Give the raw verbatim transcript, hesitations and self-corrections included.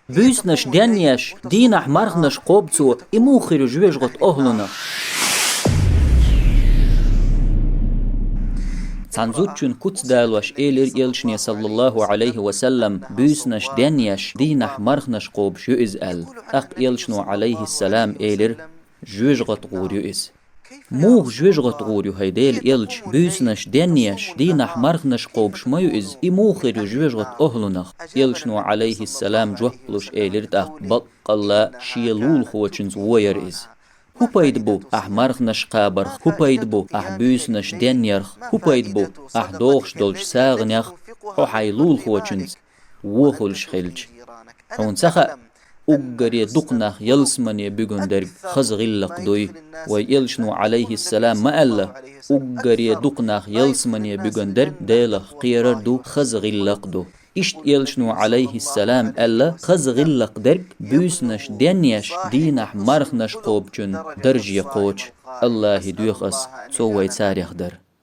Буьйсанаш денъеш, дийнахьа марханаш кхобу цо, и муха хир ю жоьжахатин охӀлунах? Цхьана зудчун куц далош элира элчане, саллаллаху Ӏалайхи ва саллам, буьйсанаш денъеш, дийнахьа марханаш кхобуш ю иза аьлла. ТӀаккха элчано, Ӏалайхиссалам, элира: «Жоьжахатин гӀур ю иза». «Муха жоьжахатин гӀур ю, хӀай Делан элча, буьйсанаш денъеш, дийнахьа марханаш кхобуш ма ю иза, и муха хир ю жоьжахатин охӀлунах?» Элчано, Ӏалайхиссалам, жоп луш, элира тӀаккха: «Баккъалла, шен лулахочуьнца вон яра иза». ХӀун пайда бу ахь марханаш кхабарх? ХӀун пайда бу ахь буьйсанаш денъярх? ХӀун пайда бу ахь дохуш долчу сагӀанех, хьо хьайн лулахочуьнца вон хуьлуш хилча? Хьуна ца хаьа, уггаре дукха нах ялсамане буьгун дерг хаза гӀиллакх дуй? Вайн элчано, Ӏалайхиссалам, ма аьлла: «Уггаре дукха нах ялсамане буьгун дерг Делах кхерар ду, хаза гӀиллакх ду». Иштта элчано, Ӏалайхиссалам, аьлла: «Хаза гӀиллакх дерг буьйсанаш денъеш, дийнахьа марханаш кхобучун дарже кхочу». АллахӀе доьху ас, цо вай царех дар.